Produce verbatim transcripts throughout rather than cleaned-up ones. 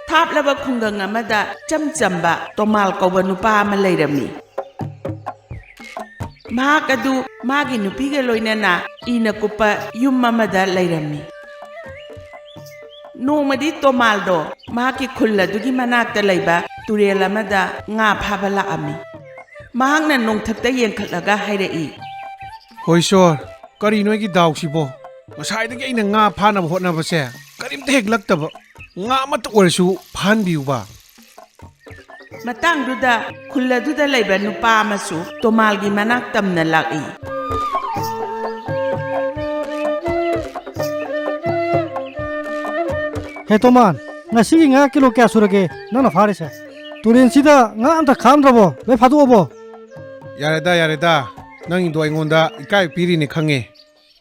ꯊꯥꯞꯂꯕ ꯈꯨꯡꯒꯪ ꯑꯃꯗ ꯏꯆꯝ ꯆꯝꯕ ꯇꯣꯃꯥꯜ ꯀꯧꯕ ꯅꯨꯄꯥ ꯑꯃ ꯂꯩꯔꯝꯃꯤ꯫ ꯃꯍꯥꯛ ꯑꯗꯨ ꯃꯥꯒꯤ ꯅꯨꯄꯤꯒ ꯂꯣꯏꯅꯅ ꯏꯅ ꯀꯨꯞꯄ ꯌꯨꯝ ꯑꯃꯗ ꯂꯩꯔꯝꯃꯤ꯫ ꯅꯣꯡꯃꯗꯤ ꯇꯣꯃꯥꯜꯗꯣ ꯃꯍꯥꯛꯀꯤ ꯈꯨꯜ ꯑꯗꯨꯒꯤ ꯃꯅꯥꯛꯇ ꯂꯩꯕ ꯇꯨꯔꯦꯜ ꯑꯃꯗ ꯉꯥ ꯐꯥꯕ ꯂꯥꯛꯑꯝꯃꯤ꯫ ꯃꯍꯥꯛꯅ ꯅꯣꯡꯊꯛꯇ ꯌꯦꯡꯈꯠꯂꯒ ꯍꯥꯏꯔꯛꯏ, "ꯍꯣꯏ ꯁꯣꯔ, ꯀꯔꯤꯅꯣ ꯑꯩꯒꯤ ꯗꯥꯎꯁꯤꯕꯣ? ꯉꯁꯥꯏꯗꯒꯤ ꯑꯩꯅ ꯉꯥ ꯐꯥꯅꯕ ꯍꯣꯠꯅꯕꯁꯦ ꯀꯔꯤꯝꯇ ꯍꯦꯛ ꯂꯛꯇꯕ꯫ ꯉꯥ ꯑꯃꯠꯇ ꯑꯣꯏꯔꯁꯨ ꯐꯥꯍꯟꯕꯤꯌꯨꯕ꯫" ꯃꯇꯥꯡꯗꯨꯗ ꯈꯨꯜ ꯑꯗꯨꯗ ꯂꯩꯕ ꯅꯨꯄꯥ ꯑꯃꯁꯨ ꯇꯣꯃꯥꯜꯒꯤ ꯃꯅꯥꯛ ꯇꯝꯅ ꯂꯥꯛꯏ꯫ "ꯍꯦ ꯇꯣꯃꯥꯟ, ꯉꯁꯤꯒꯤ ꯉꯥ ꯀꯤꯂꯣ ꯀꯌꯥ ꯁꯨꯔꯒꯦ ꯅꯪꯅ ꯐꯥꯔꯤꯁꯦ? ꯇꯨꯔꯦꯟꯁꯤꯗ ꯉꯥ ꯑꯝꯇ ꯈꯥꯝꯗ꯭ꯔꯕꯣ? ꯂꯣꯏ ꯐꯥꯗꯣꯛꯑꯕꯣ?" "ꯌꯥꯔꯦꯗ, ꯌꯥꯔꯦꯗ꯫ ꯅꯪꯒꯤꯗꯣ ꯑꯩꯉꯣꯟꯗ ꯏꯀꯥꯏ ꯄꯤꯔꯤꯅꯦ ꯈꯪꯉꯦ꯫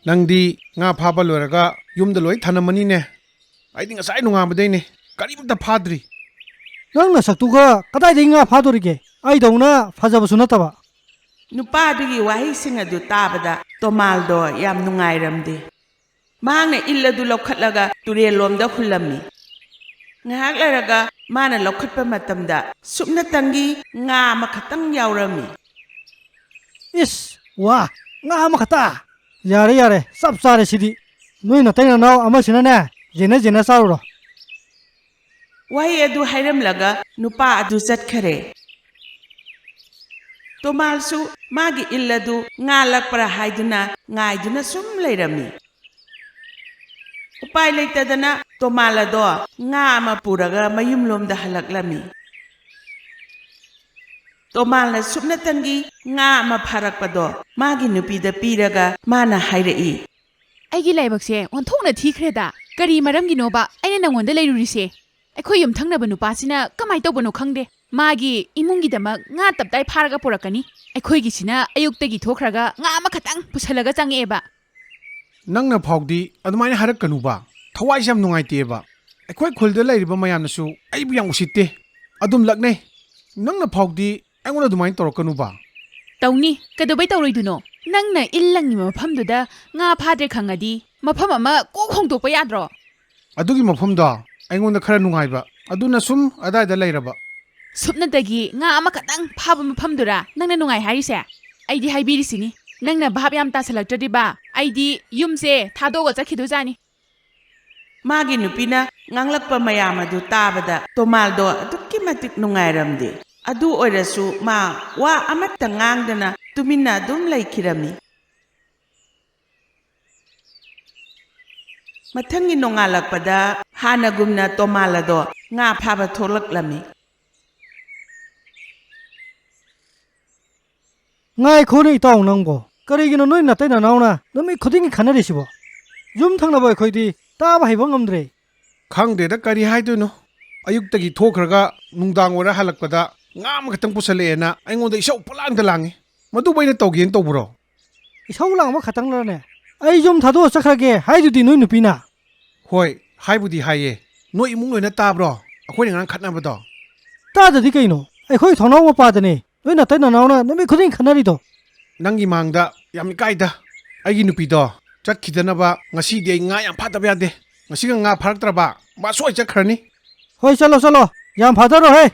ꯅꯪꯗꯤ ꯉꯥ ꯐꯥꯕ ꯂꯣꯏꯔꯒ ꯌꯨꯝꯗ ꯂꯣꯏ ꯊꯅꯝꯃꯅꯤꯅꯦ꯫ ꯑꯩꯗꯤ ꯉꯁꯥꯏ ꯅꯣꯡꯉꯥꯟꯕꯗꯩꯅꯦ ꯀꯔꯤꯝꯇ ꯐꯥꯗ꯭ꯔꯤ꯫" "ꯅꯪ ꯅꯁꯛꯇꯨꯒ ꯀꯗꯥꯏꯗꯒꯤ ꯉꯥ ꯐꯥꯗꯣꯔꯤꯒꯦ? ꯑꯩꯗꯧꯅ ꯐꯖꯕꯁꯨ ꯅꯠꯇꯕ꯫" ꯅꯨꯄꯥꯗꯨꯒꯤ ꯋꯥꯍꯩꯁꯤꯡ ꯑꯗꯨ ꯇꯥꯕꯗ ꯇꯣꯃꯥꯜꯗꯣ ꯌꯥꯝ ꯅꯨꯡꯉꯥꯏꯔꯝꯗꯦ꯫ ꯃꯍꯥꯛꯅ ꯏꯜ ꯑꯗꯨ ꯂꯧꯈꯠꯂꯒ ꯇꯨꯔꯦꯜꯂꯣꯝꯗ ꯍꯨꯜꯂꯝꯃꯤ꯫ ꯉꯥꯏꯍꯥꯛ ꯂꯩꯔꯒ ꯃꯥꯅ ꯂꯧꯈꯠꯄ ꯃꯇꯝꯗ ꯁꯨꯞꯅꯇꯪꯒꯤ ꯉꯥ ꯑꯃꯈꯛꯇꯪ ꯌꯥꯎꯔꯝꯃꯤ꯫ "ꯏꯁ, ꯋꯥ, ꯉꯥ ꯑꯃꯈꯛꯇ? ꯌꯥꯔꯦ, ꯌꯥꯔꯦ, ꯆꯞ ꯆꯥꯔꯦ ꯁꯤꯗꯤ꯫ ꯅꯣꯏ ꯅꯇꯩ ꯅꯅꯥꯎ ꯑꯃꯁꯤꯅꯅꯦ, ꯌꯦꯟꯅ ꯌꯦꯟꯅ ꯆꯥꯔꯨꯔꯣ꯫" ꯋꯥꯍꯩ ꯑꯗꯨ ꯍꯥꯏꯔꯝꯂꯒ ꯅꯨꯄꯥ ꯑꯗꯨ ꯆꯠꯈꯔꯦ꯫ ꯇꯣꯃꯥꯜꯁꯨ ꯃꯥꯒꯤ ꯏꯜ ꯑꯗꯨ ꯉꯥ ꯂꯛꯄ꯭ꯔꯥ ꯍꯥꯏꯗꯨꯅ ꯉꯥꯏꯗꯨꯅ ꯁꯨꯝ ꯂꯩꯔꯝꯃꯤ꯫ ꯎꯄꯥꯏ ꯂꯩꯇꯗꯅ ꯇꯣꯃꯥꯜ ꯑꯗꯣ ꯉꯥ ꯑꯃ ꯄꯨꯔꯒ ꯃꯌꯨꯝꯂꯣꯝꯗ ꯍꯜꯂꯛꯂꯝꯃꯤ꯫ ꯇꯣꯃꯥꯜꯅ ꯁꯨꯞꯅꯇꯪꯒꯤ ꯉꯥ ꯑꯃ ꯐꯥꯔꯛꯄꯗꯣ ꯃꯥꯒꯤ ꯅꯨꯄꯤꯗ ꯄꯤꯔꯒ ꯃꯥꯅ ꯍꯥꯏꯔꯛꯏ, "ꯑꯩꯒꯤ ꯂꯥꯏꯕꯛꯁꯦ ꯑꯣꯟꯊꯣꯛꯅ ꯊꯤꯈ꯭ꯔꯦꯗ꯫ ꯀꯔꯤ ꯃꯔꯝꯒꯤꯅꯣꯕ ꯑꯩꯅ ꯅꯉꯣꯟꯗ ꯂꯩꯔꯨꯔꯤꯁꯦ? ꯑꯩꯈꯣꯏ ꯌꯨꯝꯊꯪꯅꯕ ꯅꯨꯄꯥꯁꯤꯅ ꯀꯃꯥꯏ ꯇꯧꯕꯅꯣ ꯈꯪꯗꯦ꯫ ꯃꯥꯒꯤ ꯏꯃꯨꯡꯒꯤꯗꯃꯛ ꯉꯥ ꯇꯞꯇꯥꯏ ꯐꯥꯔꯒ ꯄꯨꯔꯛꯀꯅꯤ꯫ ꯑꯩꯈꯣꯏꯒꯤꯁꯤꯅ ꯑꯌꯨꯛꯇꯒꯤ ꯊꯣꯛꯈ꯭ꯔꯒ ꯉꯥ ꯑꯃꯈꯛꯇꯪ ꯄꯨꯁꯜꯂꯒ ꯆꯪꯉꯛꯑꯦꯕ꯫" "ꯅꯪꯅ ꯐꯥꯎꯗꯤ ꯑꯗꯨꯃꯥꯏꯅ ꯍꯥꯏꯔꯛꯀꯅꯨꯕ꯫ ꯊꯋꯥꯏꯁꯦ ꯌꯥꯝ ꯅꯨꯡꯉꯥꯏꯇꯦꯕ꯫ ꯑꯩꯈꯣꯏ ꯈꯨꯜꯗ ꯂꯩꯔꯤꯕ ꯃꯌꯥꯝꯅꯁꯨ ꯑꯩꯕꯨ ꯌꯥꯝ ꯎꯁꯤꯠꯇꯦ꯫ ꯑꯗꯨꯝ ꯂꯛꯅꯩ꯫ ꯅꯪꯅ ꯐꯥꯎꯗꯤ ꯑꯩꯉꯣꯟꯗ ꯑꯗꯨꯃꯥꯏꯅ ꯇꯧꯔꯛꯀꯅꯨꯕ꯫" "ꯇꯧꯅꯤ, ꯀꯩꯗꯧꯕꯩ ꯇꯧꯔꯣꯏꯗꯣꯏꯅꯣ? ꯅꯪꯅ ꯏꯜ ꯂꯪꯉꯤꯕ ꯃꯐꯝꯗꯨꯗ ꯉꯥ ꯐꯥꯗ꯭ꯔꯦ ꯈꯪꯉꯗꯤ ꯃꯐꯝ ꯑꯃ ꯀꯣꯛ ꯍꯣꯡꯗꯣꯛꯄ ꯌꯥꯗ꯭ꯔꯣ?" "ꯑꯗꯨꯒꯤ ꯃꯐꯝꯗꯣ ꯑꯩꯉꯣꯟꯗ ꯈꯔ ꯅꯨꯡꯉꯥꯏꯕ ꯑꯗꯨꯅ ꯁꯨꯝ ꯑꯗꯥꯏꯗ ꯂꯩꯔꯕ꯫ ꯁꯨꯞꯅꯇꯒꯤ ꯉꯥ ꯑꯃꯈꯛꯇꯪ ꯐꯥꯕ ꯃꯐꯝꯗꯨꯔꯥ ꯅꯪꯅ ꯅꯨꯡꯉꯥꯏ ꯍꯥꯏꯔꯤꯁꯦ? ꯑꯩꯗꯤ ꯍꯥꯏꯕꯤꯔꯤꯁꯤꯅꯤ, ꯅꯪꯅ ꯚꯥꯞ ꯌꯥꯝ ꯇꯥꯁꯜꯂꯛꯇ꯭ꯔꯗꯤꯕ, ꯑꯩꯗꯤ ꯌꯨꯝꯁꯦ ꯊꯥꯗꯣꯛꯑꯒ ꯆꯠꯈꯤꯗꯣꯏꯖꯥꯠꯅꯤ꯫ ꯃꯥꯒꯤ ꯅꯨꯄꯤꯅ ꯉꯥꯡꯂꯛꯄ ꯃꯌꯥꯝ ꯑꯗꯨ ꯇꯥꯕꯗ ꯇꯣꯃꯥꯜꯗꯣ ꯑꯗꯨꯛꯀꯤ ꯃꯇꯤꯛ ꯅꯨꯡꯉꯥꯏꯔꯝꯗꯦ꯫ ꯑꯗꯨ ꯑꯣꯏꯔꯁꯨ ꯃꯥ ꯋꯥ ꯑꯃꯠꯇ ꯉꯥꯡꯗꯅ ꯇꯨꯃꯤꯟꯅ ꯑꯗꯨꯝ ꯂꯩꯈꯤꯔꯝꯃꯤ꯫ ꯃꯊꯪꯒꯤ ꯅꯣꯡꯉꯥꯜꯂꯛꯄꯗ ꯍꯥꯟꯅꯒꯨꯝꯅ ꯇꯣꯃꯥꯜ ꯑꯗꯣ ꯉꯥ ꯐꯥꯕ ꯊꯣꯛꯂꯛꯂꯝꯃꯤ꯫ ꯉꯥꯏꯈꯣꯅꯦ ꯏꯇꯥꯎ ꯅꯪꯕꯣ, ꯀꯔꯤꯒꯤꯅꯣ ꯅꯣꯏ ꯅꯇꯩ ꯅꯅꯥꯎꯅ ꯅꯨꯃꯤꯠ ꯈꯨꯗꯤꯡꯒꯤ ꯈꯟꯅꯔꯤꯁꯤꯕꯣ? ꯌꯨꯝ ꯊꯪꯅꯕ ꯑꯩꯈꯣꯏꯗꯤ ꯇꯥꯕ ꯍꯩꯕ ꯉꯝꯗ꯭ꯔꯦ꯫ ꯈꯪꯗꯦꯗ ꯀꯔꯤ ꯍꯥꯏꯗꯣꯏꯅꯣ, ꯑꯌꯨꯛꯇꯒꯤ ꯊꯣꯛꯈ꯭ꯔꯒ ꯅꯨꯡꯗꯥꯡ ꯑꯣꯏꯔ ꯍꯜꯂꯛꯄꯗ ꯉꯥ ꯑꯃꯈꯛꯇꯪ ꯄꯨꯁꯜꯂꯛꯑꯦꯅ ꯑꯩꯉꯣꯟꯗ ꯏꯁꯧ ꯄꯂꯥꯡꯗ ꯂꯥꯡꯉꯤ꯫ ꯃꯗꯨꯕꯨ ꯑꯩꯅ ꯇꯧꯒꯦꯅ ꯇꯧꯕ꯭ꯔꯣ? ꯏꯁꯧ ꯂꯥꯡꯕ ꯈꯛꯇꯪꯂꯅꯦ? ꯑꯩ ꯌꯨꯝ ꯊꯥꯗꯣꯛꯑ ꯆꯠꯈ꯭ꯔꯒꯦ ꯍꯥꯏꯗꯨꯗꯤ ꯅꯣꯏ ꯅꯨꯄꯤꯅ꯫ ꯍꯣꯏ, ꯍꯥꯏꯕꯨꯗꯤ ꯍꯥꯏꯌꯦ꯫ ꯅꯣꯏ ꯏꯃꯨꯡ ꯂꯣꯏꯅ ꯇꯥꯕ꯭ꯔꯣ? ꯑꯩꯈꯣꯏꯅ ꯉꯔꯥꯡ ꯈꯠꯅꯕꯗꯣ꯫ ꯇꯥꯗꯗꯤ ꯀꯩꯅꯣ? ꯑꯩꯈꯣꯏ ꯊꯣꯡꯅꯥꯎ ꯃꯄꯥꯗꯅꯦ ꯅꯣꯏ ꯅꯇꯩ ꯅꯅꯥꯎꯅ ꯅꯨꯃꯤꯠ ꯈꯨꯗꯤꯡ ꯈꯠꯅꯔꯤꯗꯣ꯫ ꯅꯪꯒꯤ ꯃꯥꯡꯗ ꯌꯥꯝ ꯏꯀꯥꯏꯗ꯫ ꯑꯩꯒꯤ ꯅꯨꯄꯤꯗꯣ ꯆꯠꯈꯤꯗꯅꯕ ꯉꯁꯤꯗꯤ ꯑꯩ ꯉꯥ ꯌꯥꯝ ꯐꯥꯗꯕ ꯌꯥꯗꯦ꯫ ꯉꯁꯤꯒ ꯉꯥ ꯐꯥꯔꯛꯇ꯭ꯔꯕ ꯃꯥ ꯁꯣꯏ ꯆꯠꯈ꯭ꯔꯅꯤ꯫ ꯍꯣꯏ, ꯆꯠꯂꯣ, ꯆꯠꯂꯣ꯫ ꯌꯥꯝ ꯐꯥꯗꯔꯣꯍꯦ꯫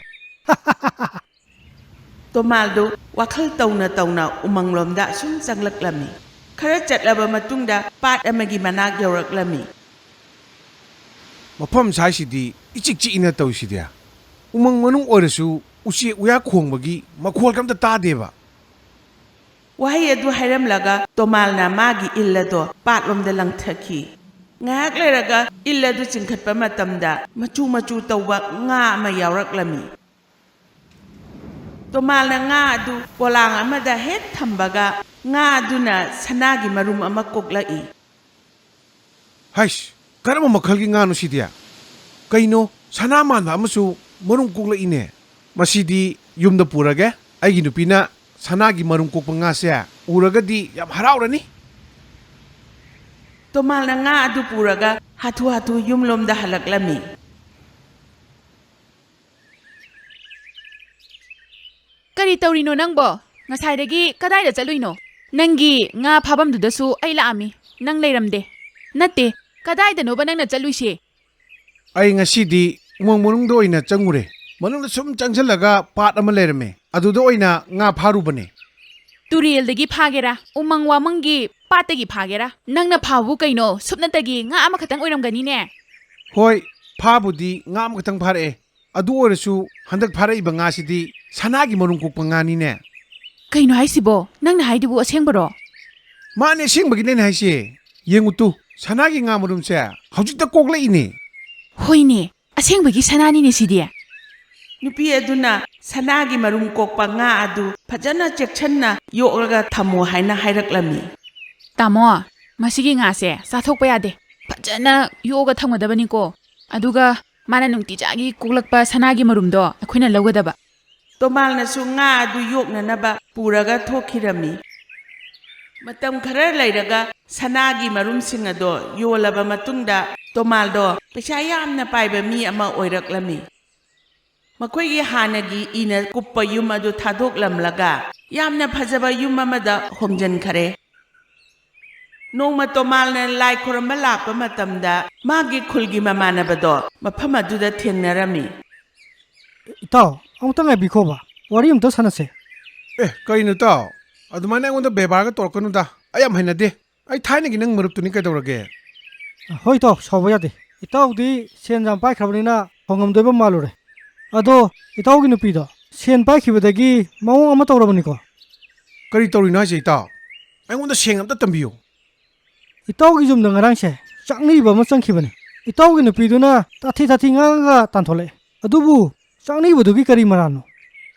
ꯇꯣꯃꯥꯜꯗꯨ ꯋꯥꯈꯜ ꯇꯧꯅ ꯇꯧꯅ ꯎꯃꯪꯂꯣꯝꯗ ꯑꯁꯨꯝ ꯆꯪꯂꯛꯂꯝꯃꯤ꯫ ꯈꯔ ꯆꯠꯂꯕ ꯃꯇꯨꯡꯗ ꯄꯥꯠ ꯑꯃꯒꯤ ꯃꯅꯥꯛ ꯌꯧꯔꯛꯂꯝꯃꯤ꯫ ꯃꯐꯝ ꯁ꯭ꯋꯥꯏꯁꯤꯗꯤ ꯏꯆꯤꯛ ꯆꯤꯛꯏꯅ ꯇꯧꯔꯤꯁꯤꯗꯤ꯫ ꯎꯃꯪ ꯃꯅꯨꯡ ꯑꯣꯏꯔꯁꯨ ꯎꯆꯦꯛ ꯎꯌꯥ ꯈꯣꯡꯕꯒꯤ ꯃꯈꯣꯜꯒ ꯑꯝꯇ ꯇꯥꯗꯦꯕ꯫ ꯋꯥꯍꯩ ꯑꯗꯨ ꯍꯥꯏꯔꯝꯂꯒ ꯇꯣꯃꯥꯜꯅ ꯃꯥꯒꯤ ꯏꯜ ꯑꯗꯣ ꯄꯥꯠꯂꯣꯝꯗ ꯂꯪꯊꯈꯤ꯫ ꯉꯥꯏꯍꯥꯛ ꯂꯩꯔꯒ ꯏꯜ ꯑꯗꯨ ꯆꯤꯡꯈꯠꯄ ꯃꯇꯝꯗ ꯃꯆꯨ ꯃꯆꯨ ꯇꯧꯕ ꯉꯥ ꯑꯃ ꯌꯥꯎꯔꯛꯂꯝꯃꯤ꯫ ꯇꯣꯃꯥꯜꯅ ꯉꯥ ꯑꯗꯨ ꯄꯣꯂꯥꯡ ꯑꯃꯗ ꯍꯦꯛ ꯊꯝꯕꯒ ꯉꯥ ꯑꯗꯨꯅ ꯁꯅꯥꯒꯤ ꯃꯔꯨꯝ ꯑꯃ ꯀꯣꯛꯂꯛꯏ꯫ ꯍꯩꯁ, ꯀꯔꯝꯕ ꯃꯈꯜꯒꯤ ꯉꯥꯅꯣ ꯁꯤꯗꯤ? ꯀꯩꯅꯣ, ꯁꯅꯥ ꯃꯥꯟꯕ ꯑꯃꯁꯨ ꯃꯔꯨꯝ ꯀꯣꯛꯂꯛꯏꯅꯦ꯫ ꯃꯁꯤꯗꯤ ꯌꯨꯝꯗ ꯄꯨꯔꯒꯦ꯫ ꯑꯩꯒꯤ ꯅꯨꯄꯤꯅ ꯁꯅꯥꯒꯤ ꯃꯔꯨꯝ ꯀꯣꯛꯄ ꯉꯥꯁꯦ ꯎꯔꯒꯗꯤ ꯌꯥꯝ ꯍꯔꯥꯎꯔꯅꯤ꯫ ꯇꯣꯃꯥꯜꯅ ꯉꯥ ꯑꯗꯨ ꯄꯨꯔꯒ ꯍꯥꯊꯨ ꯍꯥꯊꯨ ꯌꯨꯝꯂꯣꯝꯗ ꯍꯜꯂꯛꯂꯝꯃꯤ꯫ ꯀꯔꯤ ꯇꯧꯔꯤꯅꯣ ꯅꯪꯕꯣ? ꯉꯁꯥꯏꯗꯒꯤ ꯀꯗꯥꯏꯗ ꯆꯠꯂꯨꯏꯅꯣ? ꯅꯪꯒꯤ ꯉꯥ ꯐꯥꯐꯝꯗꯨꯗꯁꯨ ꯑꯩ ꯂꯥꯛꯑꯝꯃꯤ, ꯅꯪ ꯂꯩꯔꯝꯗꯦ꯫ ꯅꯠꯇꯦ, ꯀꯗꯥꯏꯗꯅꯣꯕ ꯅꯪꯅ ꯆꯠꯂꯨꯏꯁꯦ? ꯑꯩ ꯉꯁꯤꯗꯤ ꯎꯃꯪ ꯃꯅꯨꯡꯗ ꯑꯣꯏꯅ ꯆꯪꯉꯨꯔꯦ꯫ ꯃꯅꯨꯡꯗ ꯁꯨꯝ ꯆꯪꯁꯤꯜꯂꯒ ꯄꯥꯠ ꯑꯃ ꯂꯩꯔꯝꯃꯦ, ꯑꯗꯨꯗ ꯑꯣꯏꯅ ꯉꯥ ꯐꯥꯔꯨꯕꯅꯦ꯫ ꯇꯨꯔꯦꯜꯗꯒꯤ ꯐꯥꯒꯦꯔꯥ, ꯎꯃꯪ ꯋꯥꯃꯪꯒꯤ ꯄꯥꯠꯇꯒꯤ ꯐꯥꯒꯦꯔꯥ, ꯅꯪꯅ ꯐꯥꯕꯨ ꯀꯩꯅꯣ, ꯁꯨꯞꯅꯇꯒꯤ ꯉꯥ ꯑꯃꯈꯛꯇꯪ ꯑꯣꯏꯔꯝꯒꯅꯤꯅꯦ꯫ ꯍꯣꯏ, ꯐꯥꯕꯨꯗꯤ ꯉꯥ ꯑꯃꯈꯛꯇꯪ ꯐꯥꯔꯛꯑꯦ꯫ ꯑꯗꯨ ꯑꯣꯏꯔꯁꯨ ꯍꯟꯗꯛ ꯐꯥꯔꯛꯏꯕ ꯉꯥꯁꯤꯗꯤ ꯁꯅꯥꯒꯤ ꯃꯔꯨꯝ ꯀꯣꯛꯄ ꯉꯥꯅꯤꯅꯦ꯫ ꯀꯩꯅꯣ ꯍꯥꯏꯁꯤꯕꯣ? ꯅꯪꯅ ꯍꯥꯏꯗꯨꯕꯨ ꯑꯁꯦꯡꯕꯔꯣ? ꯃꯥꯅꯦ, ꯑꯁꯦꯡꯕꯒꯤꯅꯦ ꯑꯩꯅ ꯍꯥꯏꯁꯦ꯫ ꯌꯦꯡꯉꯨ ꯇꯨ, ꯁꯅꯥꯒꯤ ꯉꯥ ꯃꯔꯨꯝꯁꯦ ꯍꯧꯖꯤꯛꯇ ꯀꯣꯛꯂꯛꯏꯅꯦ꯫ ꯍꯣꯏꯅꯦ, ꯑꯁꯦꯡꯕꯒꯤ ꯁꯅꯥꯅꯤꯅꯦ ꯁꯤꯗꯤ꯫ ꯅꯨꯄꯤ ꯑꯗꯨꯅ ꯁꯅꯥꯒꯤ ꯃꯔꯨꯝ ꯀꯣꯛꯄ ꯉꯥ ꯑꯗꯨ ꯐꯖꯅ ꯆꯦꯛꯁꯤꯟꯅ ꯌꯣꯛꯂꯒ ꯊꯝꯃꯨ ꯍꯥꯏꯅ ꯍꯥꯏꯔꯛꯂꯝꯃꯤ꯫ ꯇꯥꯃꯣ, ꯃꯁꯤꯒꯤ ꯉꯥꯁꯦ ꯆꯥꯊꯣꯛꯄ ꯌꯥꯗꯦ꯫ ꯐꯖꯅ ꯌꯣꯛꯑꯒ ꯊꯝꯒꯗꯕꯅꯤꯀꯣ꯫ ꯑꯗꯨꯒ ꯃꯥꯅ ꯅꯨꯡꯇꯤꯖꯥꯒꯤ ꯀꯣꯛꯂꯛꯄ ꯁꯅꯥꯒꯤ ꯃꯔꯨꯝꯗꯣ ꯑꯩꯈꯣꯏꯅ ꯂꯧꯒꯗꯕ꯫ ꯇꯣꯃꯥꯜꯅꯁꯨ ꯉꯥ ꯑꯗꯨ ꯌꯣꯛꯅꯅꯕ ꯄꯨꯔꯒ ꯊꯣꯛꯈꯤꯔꯝꯃꯤ꯫ ꯃꯇꯝ ꯈꯔ ꯂꯩꯔꯒ ꯁꯅꯥꯒꯤ ꯃꯔꯨꯝꯁꯤꯡ ꯑꯗꯣ ꯌꯣꯜꯂꯕ ꯃꯇꯨꯡꯗ ꯇꯣꯃꯥꯜꯗꯣ ꯄꯩꯁꯥ ꯌꯥꯝꯅ ꯄꯥꯏꯕ ꯃꯤ ꯑꯃ ꯑꯣꯏꯔꯛꯂꯝꯃꯤ꯫ ꯃꯈꯣꯏꯒꯤ ꯍꯥꯟꯅꯒꯤ ꯏꯅ ꯀꯨꯞꯄ ꯌꯨꯝ ꯑꯗꯨ ꯊꯥꯗꯣꯛꯂꯝꯂꯒ ꯌꯥꯝꯅ ꯐꯖꯕ ꯌꯨꯝ ꯑꯃꯗ ꯍꯣꯡꯖꯤꯟꯈꯔꯦ꯫ ꯅꯣꯡꯃ ꯇꯣꯃꯥꯜꯅ ꯂꯥꯏ ꯈꯨꯔꯨꯝꯕ ꯂꯥꯛꯄ ꯃꯇꯝꯗ ꯃꯥꯒꯤ ꯈꯨꯜꯒꯤ ꯃꯃꯥꯟꯅꯕꯗꯣ ꯃꯐꯝ ꯑꯗꯨꯗ ꯊꯦꯡꯅꯔꯝꯃꯤ꯫ ꯏꯇꯥꯎ, ꯑꯃꯨꯛꯇ ꯉꯥꯏꯕꯤꯈꯣꯕ, ꯋꯥꯔꯤ ꯑꯃꯇ ꯁꯥꯟꯅꯁꯦ꯫ ꯑꯦ, ꯀꯩꯅꯣ ꯏꯇꯥꯎ? ꯑꯗꯨꯃꯥꯏꯅ ꯑꯩꯉꯣꯟꯗ ꯕꯦꯕꯥꯔꯒ ꯇꯧꯔꯛꯀꯅꯨꯗ, ꯑꯩ ꯌꯥꯝ ꯍꯩꯅꯗꯦ꯫ ꯑꯩ ꯊꯥꯏꯅꯒꯤ ꯅꯪ ꯃꯔꯨꯞꯇꯨꯅꯤ, ꯀꯩꯗꯧꯔꯒꯦ? ꯍꯣꯏ ꯏꯇꯥꯎ, ꯁꯥꯎꯕ ꯌꯥꯗꯦ꯫ ꯏꯇꯥꯎꯗꯤ ꯁꯦꯟ ꯌꯥꯝ ꯄꯥꯏꯈ꯭ꯔꯕꯅꯤꯅ ꯍꯣꯡꯉꯝꯗꯣꯏꯕ ꯃꯥꯜꯂꯨꯔꯦ꯫ ꯑꯗꯣ ꯏꯇꯥꯎꯒꯤ ꯅꯨꯄꯤꯗꯣ ꯁꯦꯟ ꯄꯥꯏꯈꯤꯕꯗꯒꯤ ꯃꯑꯣꯡ ꯑꯃ ꯇꯧꯔꯕꯅꯤꯀꯣ꯫ ꯀꯔꯤ ꯇꯧꯔꯤꯅꯣ ꯍꯥꯏꯁꯦ ꯏꯇꯥꯎ? ꯑꯩꯉꯣꯟꯗ ꯁꯦꯡꯅ ꯑꯝꯇ ꯇꯝꯕꯤꯌꯨ꯫ ꯏꯇꯥꯎꯒꯤ ꯌꯨꯝꯗ ꯉꯔꯥꯡꯁꯦ ꯆꯥꯛꯅꯤꯕ ꯑꯃ ꯆꯪꯈꯤꯕꯅꯦ꯫ ꯏꯇꯥꯎꯒꯤ ꯅꯨꯄꯤꯗꯨꯅ ꯇꯥꯊꯤ ꯇꯥꯊꯤ ꯉꯥꯡꯉꯒ ꯇꯥꯟꯊꯣꯂꯛꯑꯦ꯫ ꯑꯗꯨꯕꯨ ꯆꯥꯛꯅꯤꯕꯗꯨꯒꯤ ꯀꯔꯤ ꯃꯔꯥꯜꯅꯣ?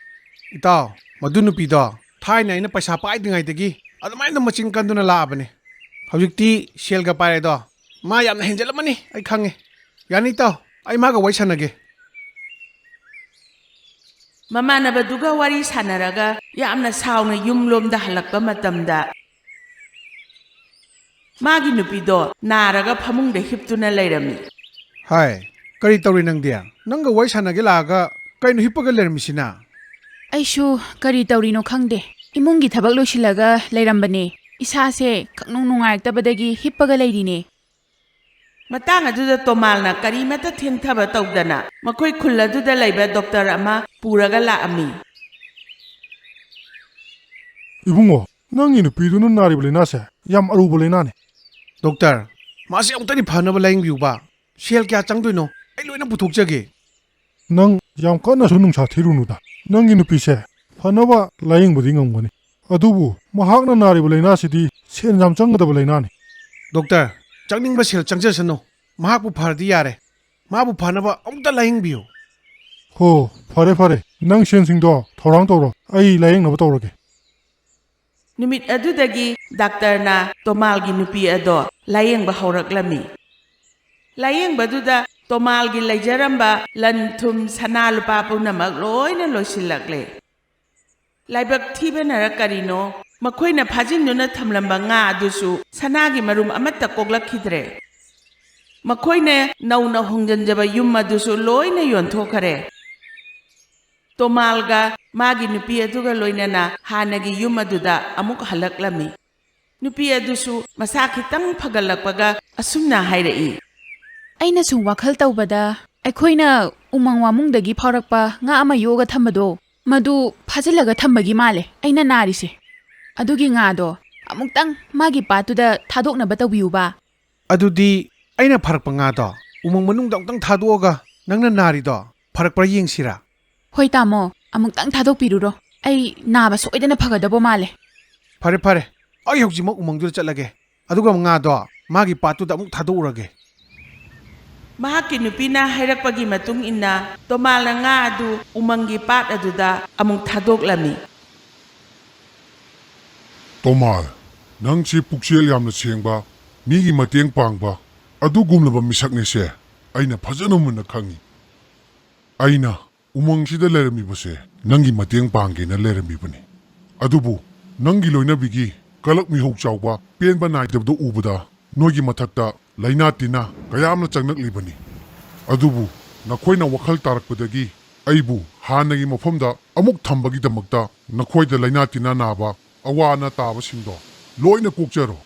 ꯏꯇꯥꯎ, ꯃꯗꯨ ꯅꯨꯄꯤꯗꯣ ꯊꯥꯏꯅ ꯑꯩꯅ ꯄꯩꯁꯥ ꯄꯥꯏꯗ꯭ꯔꯤꯉꯩꯗꯒꯤ ꯑꯗꯨꯃꯥꯏꯅ ꯃꯆꯤꯟ ꯀꯟꯗꯨꯅ ꯂꯥꯛꯑꯕꯅꯦ꯫ ꯍꯧꯖꯤꯛꯇꯤ ꯁꯦꯜꯒ ꯄꯥꯏꯔꯦꯗꯣ, ꯃꯥ ꯌꯥꯝꯅ ꯍꯦꯟꯖꯜꯂꯝꯃꯅꯤ, ꯑꯩ ꯈꯪꯉꯦ꯫ ꯌꯥꯅꯤ ꯏꯇꯥꯎ, ꯑꯩ ꯃꯥꯒ ꯋꯥꯔꯤ ꯁꯥꯟꯅꯒꯦ꯫ ꯃꯃꯥꯟꯅꯕꯗꯨꯒ ꯋꯥꯔꯤ ꯁꯥꯟꯅꯔꯒ ꯌꯥꯝꯅ ꯁꯥꯎꯅ ꯌꯨꯝꯂꯣꯝꯗ ꯍꯜꯂꯛꯄ ꯃꯇꯝꯗ, ꯃꯥꯒꯤ ꯅꯨꯄꯤꯗꯣ ꯅꯥꯔꯒ ꯐꯃꯨꯡꯗ ꯍꯤꯞꯇꯨꯅ ꯂꯩꯔꯝꯃꯤ꯫ ꯍꯥꯏ, ꯀꯔꯤ ꯇꯧꯔꯤ ꯅꯪꯗꯤ? ꯅꯪꯒ ꯋꯥꯔꯤ ꯁꯥꯟꯅꯒꯦ ꯂꯥꯛꯑꯒ ꯀꯩꯅꯣ ꯍꯤꯞꯄꯒ ꯂꯩꯔꯝꯃꯤꯁꯤꯅ? ꯑꯩꯁꯨ ꯀꯔꯤ ꯇꯧꯔꯤꯅꯣ ꯈꯪꯗꯦ꯫ ꯏꯃꯨꯡꯒꯤ ꯊꯕꯛ ꯂꯣꯏꯁꯤꯜꯂꯒ ꯂꯩꯔꯝꯕꯅꯦ꯫ ꯏꯁꯥꯁꯦ ꯈꯪꯅꯨꯡ ꯅꯨꯡꯉꯥꯏꯔꯛꯇꯕꯗꯒꯤ ꯍꯤꯞꯄꯒ ꯂꯩꯔꯤꯅꯦ꯫ ꯃꯇꯥꯡ ꯑꯗꯨꯗ ꯇꯣꯃꯥꯜꯅ ꯀꯔꯤꯃꯠꯇ ꯊꯦꯡꯊꯕ ꯇꯧꯗꯅ ꯃꯈꯣꯏ ꯈꯨꯜ ꯑꯗꯨꯗ ꯂꯩꯕ ꯗꯣꯛꯇꯔ ꯑꯃ ꯄꯨꯔꯒ ꯂꯥꯛꯑꯝꯃꯤ꯫ ꯏꯕꯨꯡꯉꯣ, ꯅꯪꯒꯤ ꯅꯨꯄꯤꯗꯨꯅ ꯅꯥꯔꯤꯕ ꯂꯥꯏꯅꯥꯁꯦ ꯌꯥꯝ ꯑꯔꯨꯕ ꯂꯥꯏꯅꯥꯅꯤ꯫ ꯗꯣꯛꯇꯔ, ꯃꯥꯁꯦ ꯑꯃꯨꯛꯇꯗꯤ ꯐꯅꯕ ꯂꯥꯌꯦꯡꯕꯤꯌꯨꯕ꯫ ꯁꯦꯜ ꯀꯌꯥ ꯆꯪꯗꯣꯏꯅꯣ ꯑꯩ ꯂꯣꯏꯅ ꯄꯨꯊꯣꯛꯆꯒꯦ꯫ ꯅꯪ ꯌꯥꯝ ꯀꯟꯅꯁꯨ ꯅꯨꯡꯁꯥ ꯊꯤꯔꯨꯅꯨꯗ꯫ ꯅꯪꯒꯤ ꯅꯨꯄꯤꯁꯦ ꯐꯅꯕ ꯂꯥꯌꯦꯡꯕꯗꯤ ꯉꯝꯒꯅꯤ, ꯑꯗꯨꯕꯨ ꯃꯍꯥꯛꯅ ꯅꯥꯔꯤꯕ ꯂꯥꯏꯅꯥꯁꯤꯗꯤ ꯁꯦꯟ ꯌꯥꯝ ꯆꯪꯒꯗꯕ ꯂꯥꯏꯅꯥꯅꯤ꯫ ꯗꯣꯛꯇꯔ, ꯆꯪꯅꯤꯡꯕ ꯁꯦꯜ ꯆꯪꯖꯁꯅꯨ, ꯃꯍꯥꯛꯄꯨ ꯐꯔꯗꯤ ꯌꯥꯔꯦ꯫ ꯃꯥꯕꯨ ꯐꯅꯕ ꯑꯃꯨꯛꯇ ꯂꯥꯌꯦꯡꯕꯤꯌꯨ꯫ ꯍꯣ, ꯐꯔꯦ ꯐꯔꯦ, ꯅꯪ ꯁꯦꯟꯁꯤꯡꯗꯣ ꯊꯧꯔꯥꯡ ꯇꯧꯔꯣ, ꯑꯩ ꯂꯥꯌꯦꯡꯅꯕ ꯇꯧꯔꯒꯦ꯫ ꯅꯨꯃꯤꯠ ꯑꯗꯨꯗꯒꯤ ꯗꯥꯛꯇꯔꯅ ꯇꯣꯃꯥꯜꯒꯤ ꯅꯨꯄꯤ ꯑꯗꯣ ꯂꯥꯌꯦꯡꯕ ꯍꯧꯔꯛꯂꯝꯃꯤ꯫ ꯂꯥꯌꯦꯡꯕꯗꯨꯗ ꯇꯣꯃꯥꯜꯒꯤ ꯂꯩꯖꯔꯝꯕ ꯂꯟ ꯊꯨꯝ, ꯁꯅꯥ ꯂꯨꯄꯥ ꯄꯨꯝꯅꯃꯛ ꯂꯣꯏꯅ ꯂꯣꯏꯁꯤꯜꯂꯛꯂꯦ꯫ ꯂꯥꯏꯕꯛ ꯊꯤꯕꯅꯔ ꯀꯔꯤꯅꯣ, ꯃꯈꯣꯏꯅ ꯐꯥꯖꯤꯟꯗꯨꯅ ꯊꯝꯂꯝꯕ ꯉꯥ ꯑꯗꯨꯁꯨ ꯁꯅꯥꯒꯤ ꯃꯔꯨꯝ ꯑꯃꯠꯇ ꯀꯣꯛꯂꯛꯈꯤꯗ꯭ꯔꯦ꯫ ꯃꯈꯣꯏꯅ ꯅꯧꯅ ꯍꯣꯡꯖꯤꯟꯖꯕ ꯌꯨꯝ ꯑꯗꯨꯁꯨ ꯂꯣꯏꯅ ꯌꯣꯟꯊꯣꯛꯈꯔꯦ꯫ ꯇꯣꯃꯥꯜꯒ ꯃꯥꯒꯤ ꯅꯨꯄꯤ ꯑꯗꯨꯒ ꯂꯣꯏꯅꯅ ꯍꯥꯟꯅꯒꯤ ꯌꯨꯝ ꯑꯗꯨꯗ ꯑꯃꯨꯛ ꯍꯜꯂꯛꯂꯝꯃꯤ꯫ ꯅꯨꯄꯤ ꯑꯗꯨꯁꯨ ꯃꯁꯥ ꯈꯤꯇꯪ ꯐꯒꯠꯂꯛꯄꯒ ꯑꯁꯨꯝꯅ ꯍꯥꯏꯔꯛꯏ꯫ ꯑꯩꯅ ꯁꯨꯝ ꯋꯥꯈꯜ ꯇꯧꯕꯗ, ꯑꯩꯈꯣꯏꯅ ꯎꯃꯪ ꯋꯥꯃꯨꯡꯗꯒꯤ ꯐꯥꯎꯔꯛꯄ ꯉꯥ ꯑꯃ ꯌꯣꯛꯑꯒ ꯊꯝꯕꯗꯣ, ꯃꯗꯨ ꯐꯥꯖꯤꯜꯂꯒ ꯊꯝꯕꯒꯤ ꯃꯥꯜꯂꯦ ꯑꯩꯅ ꯅꯥꯔꯤꯁꯦ꯫ ꯑꯗꯨꯒꯤ ꯉꯥꯗꯣ ꯑꯃꯨꯛꯇꯪ ꯃꯥꯒꯤ ꯄꯥꯠꯇꯨꯗ ꯊꯥꯗꯣꯛꯅꯕ ꯇꯧꯕꯤꯌꯨꯕ꯫ ꯑꯗꯨꯗꯤ ꯑꯩꯅ ꯐꯥꯔꯛꯄ ꯉꯥꯗꯣ ꯎꯃꯪ ꯃꯅꯨꯡꯗ ꯑꯃꯨꯛꯇꯪ ꯊꯥꯗꯣꯛꯑꯒ ꯅꯪꯅ ꯅꯥꯔꯤꯗꯣ ꯐꯔꯛꯄ꯭ꯔꯥ ꯌꯦꯡꯁꯤꯔꯥ? ꯍꯣꯏ ꯇꯥꯃꯣ, ꯑꯃꯨꯛꯇꯪ ꯊꯥꯗꯣꯛꯄꯤꯔꯨꯔꯣ꯫ ꯑꯩ ꯅꯥꯕ ꯁꯣꯏꯗꯅ ꯐꯒꯗꯕ ꯃꯥꯜꯂꯦ꯫ ꯐꯔꯦ ꯐꯔꯦ, ꯑꯩ ꯍꯧꯖꯤꯛꯃꯛ ꯎꯃꯪꯗꯨꯗ ꯆꯠꯂꯒꯦ, ꯑꯗꯨꯒ ꯉꯥꯗꯣ ꯃꯥꯒꯤ ꯄꯥꯠꯇꯨꯗ ꯑꯃꯨꯛ ꯊꯥꯗꯣꯛꯎꯔꯒꯦ꯫ ꯃꯍꯥꯛꯀꯤ ꯅꯨꯄꯤꯅ ꯍꯥꯏꯔꯛꯄꯒꯤ ꯃꯇꯨꯡ ꯏꯟꯅ ꯇꯣꯃꯥꯜꯅ ꯉꯥ ꯑꯗꯨ ꯎꯃꯪꯒꯤ ꯄꯥꯠ ꯑꯗꯨꯗ ꯑꯃꯨꯛ ꯊꯥꯗꯣꯛꯂꯝꯃꯤ꯫ ꯇꯣꯃꯥꯜ, ꯅꯪꯁꯤ ꯄꯨꯛꯆꯦꯜ ꯌꯥꯝꯅ ꯁꯦꯡꯕ, ꯃꯤꯒꯤ ꯃꯇꯦꯡ ꯄꯥꯡꯕ ꯑꯗꯨꯒꯨꯝꯂꯕ ꯃꯤꯁꯛꯅꯦꯁꯦ ꯑꯩꯅ ꯐꯖꯅ ꯃꯨꯟꯅ ꯈꯪꯏ꯫ ꯑꯩꯅ ꯎꯃꯪꯁꯤꯗ ꯂꯩꯔꯝꯃꯤꯕꯁꯦ ꯅꯪꯒꯤ ꯃꯇꯦꯡ ꯄꯥꯡꯒꯦꯅ ꯂꯩꯔꯝꯃꯤꯕꯅꯤ꯫ ꯑꯗꯨꯕꯨ ꯅꯪꯒꯤ ꯂꯣꯏꯅꯕꯤꯒꯤ ꯀꯂꯛ ꯃꯤꯍꯧ ꯆꯥꯎꯕ, ꯄꯦꯟꯕ ꯅꯥꯏꯗꯕꯗꯨ ꯎꯕꯗ ꯅꯣꯏꯒꯤ ꯃꯊꯛꯇ ꯂꯥꯏꯅꯥ ꯇꯤꯟꯅꯥ ꯀꯌꯥ ꯑꯃꯅ ꯆꯪꯂꯛꯂꯤꯕꯅꯤ꯫ ꯑꯗꯨꯕꯨ ꯅꯈꯣꯏꯅ ꯋꯥꯈꯜ ꯇꯥꯔꯛꯄꯗꯒꯤ ꯑꯩꯕꯨ ꯍꯥꯟꯅꯒꯤ ꯃꯐꯝꯗ ꯑꯃꯨꯛ ꯊꯝꯕꯒꯤꯗꯃꯛꯇ ꯅꯈꯣꯏꯗ ꯂꯥꯏꯅꯥ ꯇꯤꯟꯅꯥ ꯅꯥꯕ, ꯑꯋꯥ ꯑꯅꯥ ꯇꯥꯕꯁꯤꯡꯗꯣ ꯂꯣꯏꯅ ꯀꯣꯛꯆꯔꯣ꯫